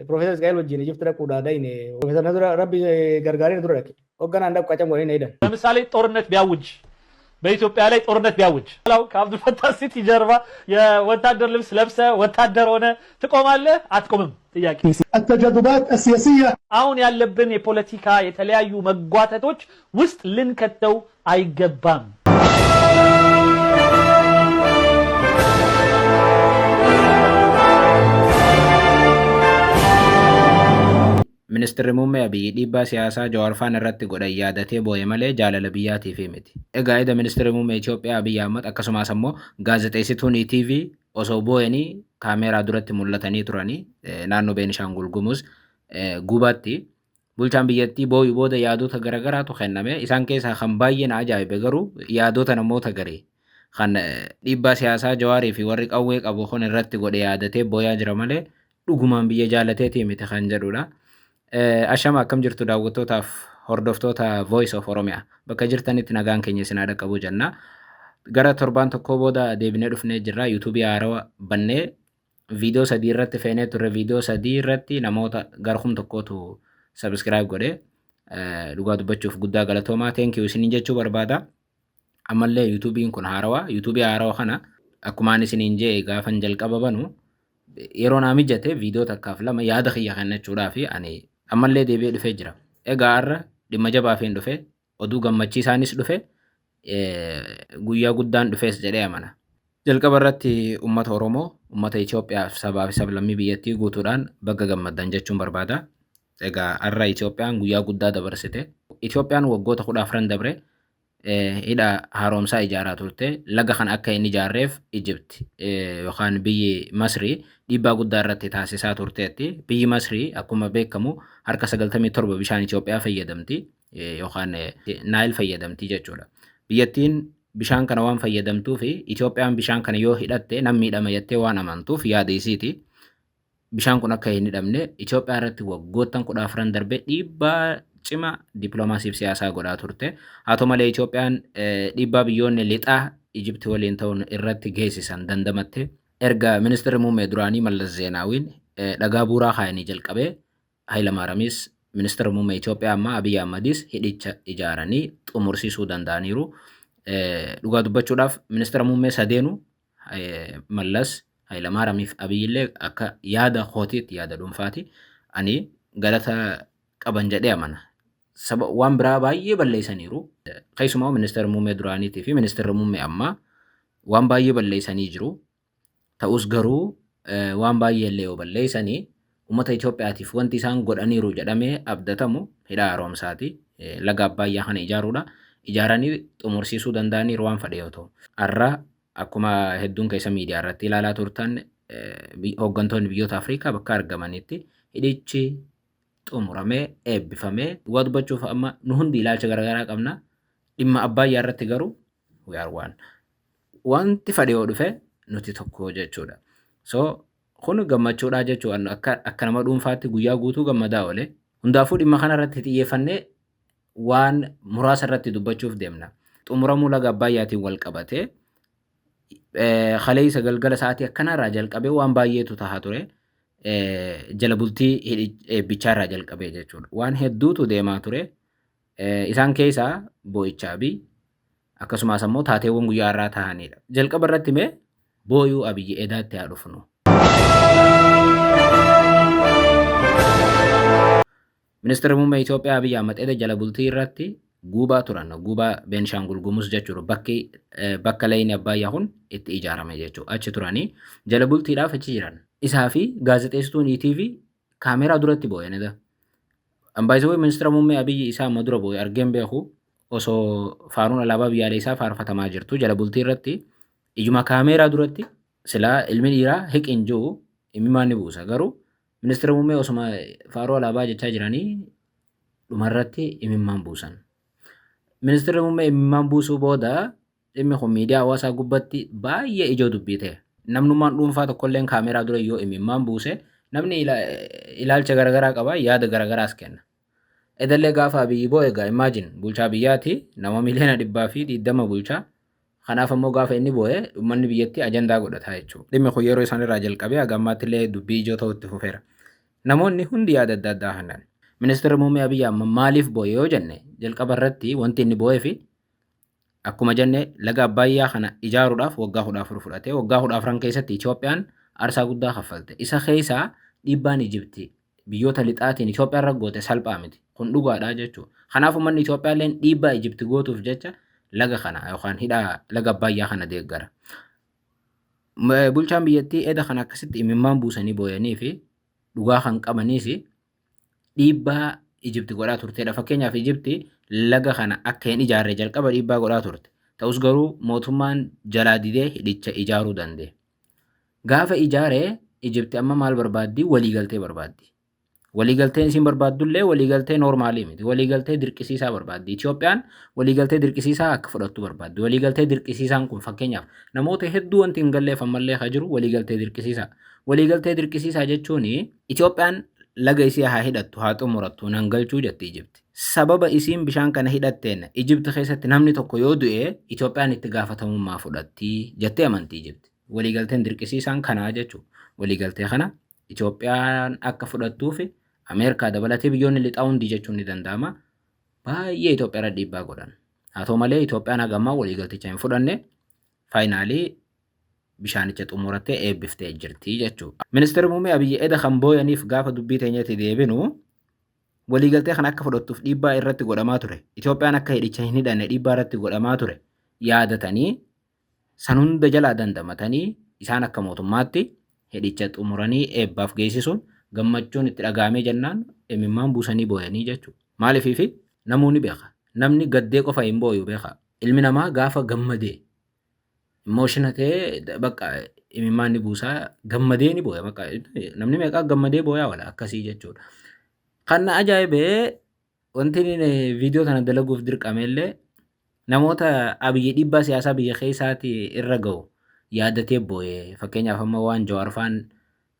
Profeesar Isqaa'el wajjin Ijipti dhaquudhaa dhayne. Profeesar na dura Rabbi gargaaree na dura dhaqe. Hogganaan dhaqu qacam godhanii na hidhan. ለምሳሌ ጦርነት ቢያውጅ፣ በኢትዮጵያ ላይ ጦርነት ቢያውጅ ከአብዱልፈታህ ሲቲ ጀርባ የወታደር ልብስ ለብሰ ወታደር ሆነ ትቆማለህ? አትቆምም? ጥያቄ። التجاذبات السياسية አሁን ያለብን የፖለቲካ የተለያዩ መጓተቶች ውስጥ ልንከተው አይገባም። Ministirri Muummee Abiyyi dhiibbaa siyaasaa Jawaar faan irratti godhan yaadatee booye malee jaalala biyyaatiif miti. Egaa eda Ministirri Muummee Itoophiyaa Abiyyi Ahmad akkasumas ammoo gaazexeessituun ETV osoo booyanii kaameeraa duratti mul'atanii turanii naannoo Beenishaangul Gumuz Gubaatti bulchaan biyyattii booyuu booda yaadota garagaraatu kenname. Isaan keessaa kan baay'ee na ajaa'ibe garuu yaadota namoota garii kan dhiibbaa siyaasaa Jawaarii fi warri qawwee qabu kun irratti godhe yaadatee booyaa jira malee dhugumaan biyya jaalateetii miti kan jedhudha. Ashama, akkam jirtu daawwattootaaf hordoftoota Voice of Oromia? Bakka jirtanitti nagaan keenya isin haa dhaqqabu jenna. Gara torbaan tokkoo booda deebinee dhufnee jirra. Yuutuubii haarawaa bannee viidiyoo 3 irratti feenee turre. Viidiyoo 3 irratti namoota gara 1000tu subscribe godhe. Dhugaa dubbachuuf guddaa galatoomaa, thank you isiniin jechuu barbaada. Ammallee yuutuubiin kun haarawaa. Yuutuubii haarawaa kana akkumaan isiniin jee gaafan jalqaba banu yeroo naa mijate viidiyoo takkaaf lama yaada kiyya kennachuudhaaf ani ammallee deebi'ee dhufee jira. Egaa har'a dhimma jabaafiin dhufe, oduu gammachiisaanis dhufe, guyyaa guddaan dhufees jedhee amana. Jalqaba irratti uummata Oromoo, uummata Itoophiyaa fi sabaa fi sablammii biyyattii guutuudhaan bakka gammaddan jechuun barbaada. Egaa har'a Itoophiyaan guyyaa guddaa dabarsite. Itoophiyaan waggoota 14 dabre hidha haaromsaa ijaaraa turte. Laga kana akka hin ijaarreef Ijipt yookaan biyyi Masrii dhiibbaa guddaa irratti taasisaa turteetti. Biyyi Masrii akkuma beekamu harka 97 bishaan Itoophiyaa fayyadamti yookaan Naayil fayyadamti jechuudha. Biyyattiin bishaan kana waan fayyadamtuu fi Itoophiyaan bishaan kana yoo hidhatte nan miidhama jettee waan amantuuf yaada isiiti. Bishaan kun akka hin hidhamne Itoophiyaa irratti waggoottan 14 darbe dhiibbaa cimaa dippiloomaasiif siyaasaa godhaa turte. Haa ta'u malee Itoophiyaan dhiibbaa biyyoonni lixaa Ijipti waliin ta'uun irratti geessisan dandamatte. Erga ministeerri muummee duraanii Mallas Zeenaawiin dhagaa bu'uuraa kaayanii jalqabee Hayilamaaramis, ministeerri muummee Itoophiyaa ammaa Abiyyi Ahmadis hidhicha ijaaranii xumursiisuu danda'aniiru. Dhugaa dubbachuudhaaf ministeera muummee sadeenu, Mallas, Hayilamaaramiif Abiyyillee, akka yaada kootiitti, yaada dhuunfaati, ani galata qaban jedhee amana. Saba waan biraa baay'ee balleessaniiru. Keessumaa ministeera muummee duraaniitii fi ministeerri muummee ammaa waan baay'ee balleessanii jiru. Ta'us garuu waan baay'ee illee yoo balleessanii uummata Itoophiyaatiif wanti isaan godhaniiru jedhamee abdatamu hidha haaromsaati. Laga Abbaayyaa kana ijaaruudha. Ijaaranii xumursiisuu danda'aniiru waan fedhe yoo ta'u. Har'a akkuma hedduun keessa miidiyaa irratti ilaalaa turtan hooggantoonni biyyoota Afrikaa bakka argamanitti hidhichi xumuramee eebbifamee. Dhugaa dubbachuuf amma nu hundi ilaalcha garaagaraa qabna. Dhimma Abbaayyaa irratti garuu we are one. Wanti fedhe yoo dhufe nuti tokko jechuudha. So kun gammachuudha jechuudha. Akka nama dhuunfaatti guyyaa guutuu gammadaa oole. Hundaafuu dhimma kana irratti xiyyeeffannee waan muraasa irratti dubbachuuf deemna. Xumuramuu laga Abbayyaatiin wal qabatee kaleessa galgala sa'aatii akkanaarraa jalqabee waan baay'eetu tahaa ture. Jala bultii eebbichaa irraa jalqabee jechuudha. Waan hedduutu deemaa ture. Isaan keessaa boo'icha Abiy akkasumas ammoo taateewwan guyyaa har'aa tahanidha. Jalqaba irratti mee booyuu Abiyyi edaatti haa dhufnu. Ministeerri muummee Itoophiyaa Abiyyi Ahmad eda jala bultii irratti Guubaa turan. Guubaa Beenishaangul Gumuz jechuudha. Bakki bakka layni Abbaayyaa kun itti ijaarame jechuudha. Achi turanii jala bultiidhaaf achi jiran. Isaa fi gaazexeessituun ETV kaameeraa duratti boo'an eda. Ambaayisawee ministeera muummee Abiyyi isaa amma dura boo'e argeen beeku. Osoo faaruun alaabaa biyyaalessaa faarfatamaa jirtu jala bultii irratti ijuma kaameeraa duratti, silaa ilmi dhiiraa hiqin jiru imimmaan ni buusa, garuu ministeera muummee osuma faaruu alaabaa jechaa jiranii dhumarratti imimmaan buusan. Ministeerri muummee imimmaan buusuu booda dhimmi kun miidiyaa hawaasaa gubbatti baay'ee ijoo dubbii ta'e. Namnummaan dhuunfaa tokkolleen kaameeraa dura yoo imimmaan buuse namni ilaalcha garaagaraa qaba, yaada garaagaraas kenna. Edallee gaafa Abiyyi boo'e, egaa imagine, bulchaa biyyaati, nama miliyoona 120 bulchaa. Kanaaf ammoo gaafa inni boo'e uummanni biyyattii ajandaa godhataa jechuudha. Dhimmi kun yeroo isaan irraa jalqabee haga ammaatti illee dubbii ijoo ta'uu itti fufeera. Namoonni hundi yaada adda addaa kennan. Ministeerri muummee Abiyyi Ahmad maaliif boo'e yoo jenne, jalqaba irratti wanti inni boo'ee fi akkuma jenne laga Abbayyaa kana ijaaruudhaaf waggaa 14 fudhate. Waggaa 14 keessatti Itoophiyaan aarsaa guddaa kaffalte. Isa keessaa dhiibbaan Ijipti biyyoota lixaatiin Itoophiyaa irra goote salphaa miti. Kun dhugaadha jechuudha. Kanaaf uummanni Itoophiyaa illee dhiibbaa Ijipti gootuuf jecha laga kana yookaan hidha laga Abbayyaa kana deeggara. Bulchaan biyyattii eda kana akkasitti imimmaan buusanii booyanii fi dhugaa kan qabaniis dhiibbaa Ijipti godhaa turtedha. Fakkeenyaaf, Ijipti laga kana akka hin ijaarre jalqaba dhiibbaa godhaa turte. Ta'us garuu mootummaan jalaa didee hidhicha ijaaruu danda'e. Gaafa ijaaree Ijipti amma maal barbaaddi? Waliigaltee barbaaddi. Waliigalteen isin barbaaddullee waliigaltee normalii miti. Waliigaltee dirqisiisaa barbaaddi. Itoophiyaan waliigaltee dirqisiisaa akka fudhattu barbaaddi. Waliigaltee dirqisiisaan kun, fakkeenyaaf, namoota hedduu wanti hin galleef ammallee haa jiru waliigaltee dirqisiisaa. Waliigaltee dirqisiisaa jechuun Itoophiyaan laga isii haa hidhattu, haa xumurattu, nan galchuu jetti Ijipti. Sababa isiin bishaan kana hidhatteen Ijipti keessatti namni tokko yoo du'e, Itoophiyaan itti gaafatamummaa fudhatti jettee amanti Ijipti. Waliigalteen dirqisiisaan kanaa jechuudha. Waliigaltee kana Itoophiyaan akka fudhattuuf Ameerikaa dabalatee biyyoonni lixaa hundi jechuun ni danda'ama. Baay'ee Itoophiyaa irra dhiibbaa godhan. Haa ta'u malee, Itoophiyaan haga ammaa waliigalticha hin fudhanne. Finally bishaanicha xumurattee eebbiftee jirti jechuudha. Ministeerri muummee Abiyyi eda kan booyaniif, gaafa dubbii teenyatti deebinu, waliigaltee kana akka fudhattuuf dhiibbaa irratti godhamaa ture. Itoophiyaan akka hidhicha hin hidhanne dhiibbaa irratti godhamaa ture. Yaadatanii san hunda jalaa dandamatanii isaan akka mootummaatti hidhicha xumuranii eebbaaf geessisuun gammachuun itti dhaga'amee jennaan imimmaan buusanii booyanii jechuudha. Maaliifi namoonni beeka. Namni gaddee qofa hin booyu, beeka. Ilmi namaa gaafa gammadee emotional ta'ee bakka imimmaan ni buusaa, gammadee ni booya, bakka namni meeqaa gammadee booyaa wala akkasii jechuudha. Kan na ajaa'ibee, wanti inni viidiyoo kana dalaguuf dirqame illee, namoota Abiyyi dhiibbaa siyaasaa biyya keessaati irra ga'u yaadatee boo'ee, fakkeenyaaf amma waan Jawaar faan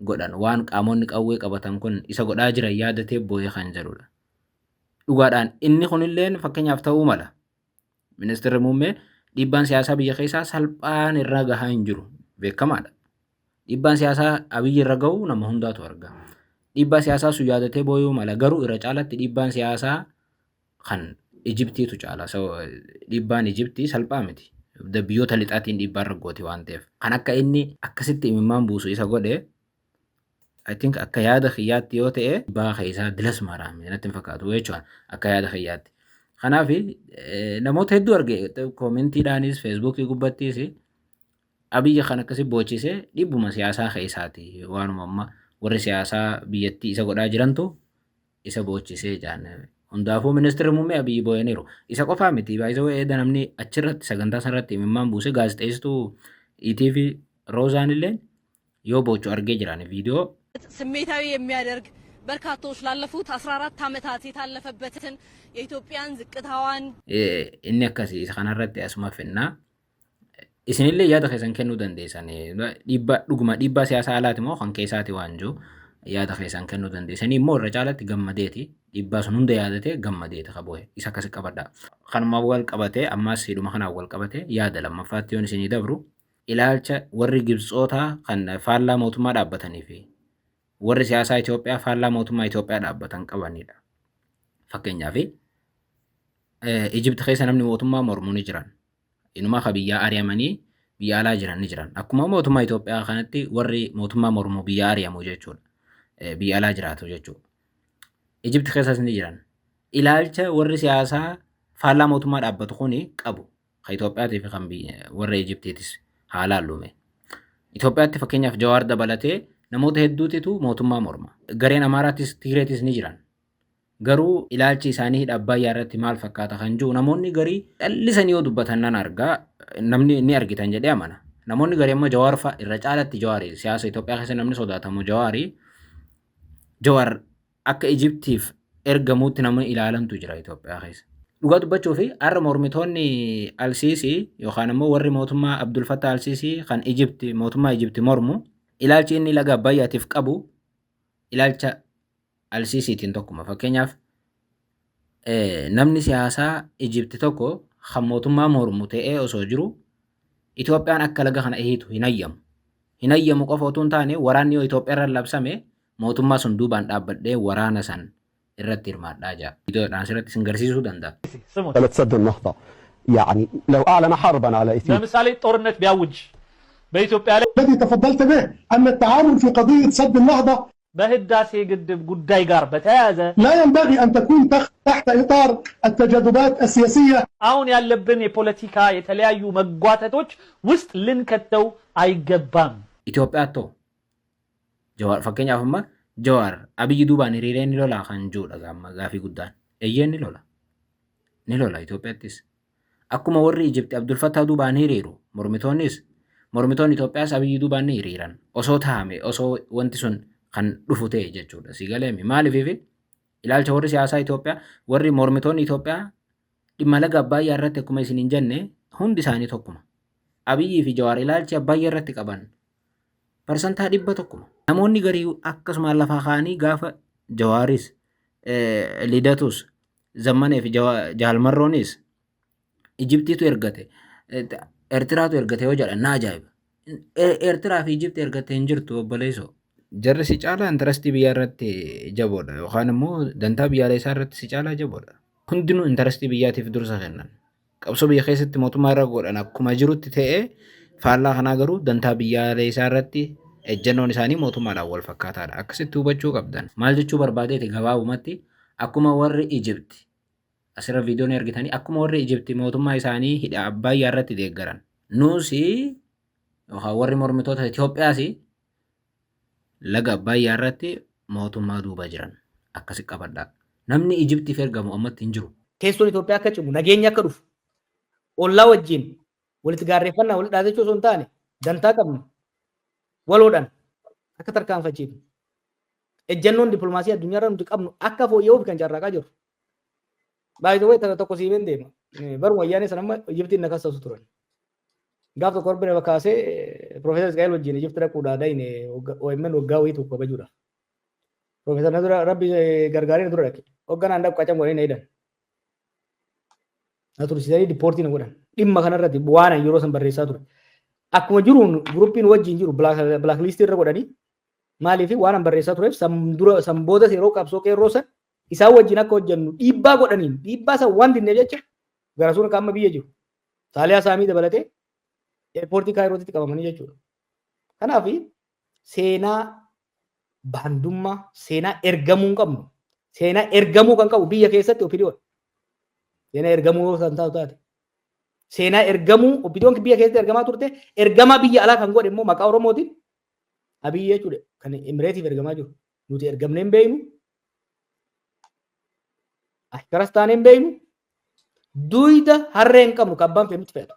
godhan, waan qaamonni qawwee qabatan kun isa godhaa jiran yaadatee boo'ee kan jedhudha. Dhugaadhaan inni kunilleen fakkeenyaaf ta'uu mala. Ministeerri muummee dhiibbaan siyaasaa biyya keessaa salphaan irra gahaa hin jiru, beekamaadha. Dhiibbaan siyaasaa Abiyyi irra gahu nama hundaatu arga. Dhiibbaa siyaasaa sun yaadatee booyuu mala, garuu irra caalatti dhiibbaan siyaasaa kan Ijiptiitu caala. Dhiibbaan Ijiptii salphaa miti. Biyyoota lixaatiin dhiibbaa irra gooti waan ta'eef. Kan akka inni akkasitti imimmaan buusu isa godhe, I think, akka yaada kiyyaatti yoo ta'e, dhiibbaa keessaa dilas maraame natti hin fakkaatu jechuudha akka yaada kiyyaatti. Kanaaf namoota hedduu arge, commentiidhaanis Facebookii gubbattiis, Abiyyi kan akkasi boochisee dhiibbuma siyaasaa keessaati, waanuma amma warri siyaasaa biyyattii isa godhaa jirantu isa boochisee jaan. Hundaafuu ministeerri muummee Abiyyi boo'aniiru. Isa qofaa miti, baay'ee eeda namni achirratti sagantaa sanarratti imimmaan buuse, gaazexeessituu ETV Roozaan illee yoo boochu argee jiran viidiyoo. ስሜታዊ የሚያደርግ፣ በርካቶች ላለፉት 14 ዓመታት የታለፈበትን የኢትዮጵያን ዝቅታዋን Inni akkasii isa kanarratti asuma finnaa. Isinillee yaada keessan kennuu dandeessan. Dhiibbaa dhuguma dhiibbaa siyaasaa alaati moo kan keessaati waan jiru yaada keessan kennuu dandeessanii. Immoo irra caalatti gammadeeti, dhiibbaa sun hunda yaadatee gammadeeti qaboo'e isa akkasi qabadha. Kanuma wal qabatee, ammas hidhuma kanaan wal qabatee, yaada lammaffaatti yoon isinii dabru, ilaalcha warri Gibxootaa kan faallaa mootummaa dhaabbatanii fi warri siyaasaa Itoophiyaa faallaa mootummaa Itoophiyaa dhaabbatan qabanidha. Fakkeenyaaf, Ijipti keessa namni mootummaa mormuu ni jiran. Inumaa ka biyyaa ari'amanii biyya alaa jiran ni jiran. Akkuma mootummaa Itoophiyaa kanatti warri mootummaa mormuu biyya ari'amu jechuudha. Biyya alaa jiraatu jechuudha. Ijipti keessas ni jiran. Ilaalcha warri siyaasaa faallaa mootummaa dhaabbatu kuni qabu. Kan Itoophiyaatii fi kan warra Ijiptiitis haa laallume. Itoophiyaatti fakkeenyaaf Jawaar dabalatee namoota hedduutitu mootummaa morma. Gareen Amaaraattis Tigireetis ni jiran. Garuu ilaalchi isaanii hidha Abbayyaa irratti maal fakkaata kan jiru namoonni garii callisanii yoo dubbatan nan argaa, namni ni argitan jedhee amana. Namoonni garii ammoo Jawaar fa'a, irra caalatti Jawaarii, siyaasa Itoophiyaa keessa namni sodaatamu Jawaarii, Jawaar akka Ijiptiif ergamuutti nama ilaalantu jira Itoophiyaa keessa. Dhugaa dubbachuu fi har'a mormitoonni Alsiisii yookaan ammoo warri mootummaa Abdul Fattah Alsiisii kan Ijipti, mootummaa Ijipti mormu, ilaalchi inni laga Abbayyaatiif qabu ilaalcha Alsiisiitiin tokkuma. Fakkeenyaaf, namni siyaasaa Ijipti tokko kan mootummaa mormu ta'ee osoo jiru Itoophiyaan akka laga kana hiitu hin hayyamu. Hin hayyamu qofa otoo hin taane, waraanni yoo Itoophiyaa irra labsame Mootummaa sun duubaan dhaabbadhee waraana san irratti hirmaadhaa jedha. Viidiyoodhaan asirratti isin garsiisuu danda'a. ስሙት። سد النهضة يعني لو أعلن حربا على إثيوبيا ለምሳሌ ጦርነት ቢያውጅ በኢትዮጵያ ላይ الذي تفضلت به أن التعامل في قضية سد النهضة በህዳሴ ግድብ ጉዳይ ጋር በተያያዘ لا ينبغي أن تكون تحت إطار التجاذبات السياسية. አሁን ያለብን የፖለቲካ የተለያዩ መጓተቶች ውስጥ ልንከተው አይገባም። Itoophiyaatoo Jawaar, fakkeenyaaf amma Jawaar Abiyyi duubaan hiriiree ni lolaa kan jirudha amma gaafii guddaan. Eeyyeen, ni lola. Ni lola Itoophiyaattis. Akkuma warri Ijipti Abdul Fattah duubaan hiriiru, mormitoonnis, mormitoonni Itoophiyaas Abiyyi duubaan ni hiriiran. Osoo taa'ame, osoo wanti sun kan dhufu ta'e jechuudha. Si galeemi maaliif ilaalcha warri siyaasaa Itoophiyaa, warri mormitoonni Itoophiyaa dhimma laga Abbaayyaa irratti akkuma isin hin jenne hundi isaanii tokkuma. Abiyyii fi Jawaar ilaalchi Abbaayyaa irratti qaban 100% tokkuma. Namoonni garii akkasumaan lafaa ka'anii gaafa Jawaaris, Lidatus, Zammanee fi Jaalmarroonis Ijiptiitu ergate, Eertiraatu ergate yoo jedhan na ajaa'iba. Eertiraa fi Ijipti ergate hin jirtu, obboleessoo. Jarri si caalaa interestii biyyaa irratti jaboodha yookaan immoo dantaa biyyaalessaa irratti si caalaa jaboodha. Hundinuu interestii biyyaatiif dursa kennan. Qabsoo biyya keessatti mootummaa irra godhan akkuma jirutti ta'ee, faallaa kanaa garuu dantaa biyyaalessaa irratti ejjennoon isaanii mootummaadhaan wal fakkaataadha. Akkasitti hubachuu qabdan. Maal jechuu barbaadeeti, gabaabumatti akkuma warri Ijipti, asirra viidiyoon argitanii, akkuma warri Ijipti mootummaa isaanii hidha Abbaayyaa irratti deeggaran, nuusi yookaan warri mormitoota Itoophiyaas laga Abbaayyaa irratti mootummaa duuba jiran. Akkasi qabadhaa. Namni Ijiptiif ergamu ammatti hin jiru. Teessoon Itoophiyaa akka cimu, nageenya akka dhufu, ollaa wajjin walitti gaarreeffannaa walitti dhaadachuu osoo hin taane, dantaa qabnu waloodhaan akka tarkaanfachiifnu, ejjennoon dippiloomaasii addunyaarra nuti qabnu akka fooyya'uuf kan carraaqaa jiru. Baay'ee wayi tokko siimeen deema. Baruma wayyaanee sana amma Ijiptiin na kassasu turan. Gaaf tokko bira kaasee Profeesar Isqaa'el wajjin Ijipti dhaquudhaa dayne OMN waggaa wayii tokko kabajuudhaaf. Profeesar na dura, Rabbi gargaaree, na dura dhaqe. Hogganaan dhaqu qacam godhanii na hidhan. Na tursiisanii deport na godhan. Dhimma kanarratti waan ani yeroo san barreessaa ture. Akkuma jiruun groupiin wajjin jiru black listii irra godhanii, maaliif waan an barreessaa tureef, san dura san booda yeroo qabsoo qeerroo san isaan wajjin akka hojjennu dhiibbaa godhaniin, dhiibbaa san waan dinneef jecha gara suura qaama biyya jiru. Saaliyaa Saamii dabalatee airportii Kaayirootitti qabamanii jechuudha. Kanaaf seenaa baandummaa, seenaa ergamuu hin qabnu. Seenaa ergamuu kan qabu biyya keessatti OPDO. Seenaa ergamuu kan taatu taate. Seenaa ergamuu OPDOn biyya keessatti ergamaa turte, ergamaa biyya alaa kan godhe immoo maqaa Oromootiin Abiyyi jechuudha. Kan Emireetiif ergamaa jiru. Nuti ergamnee hin beeknu. Ashkaras taanee hin beeknu. Duyda harree hin qabnu kan abbaan fe'e nutti fe'atu.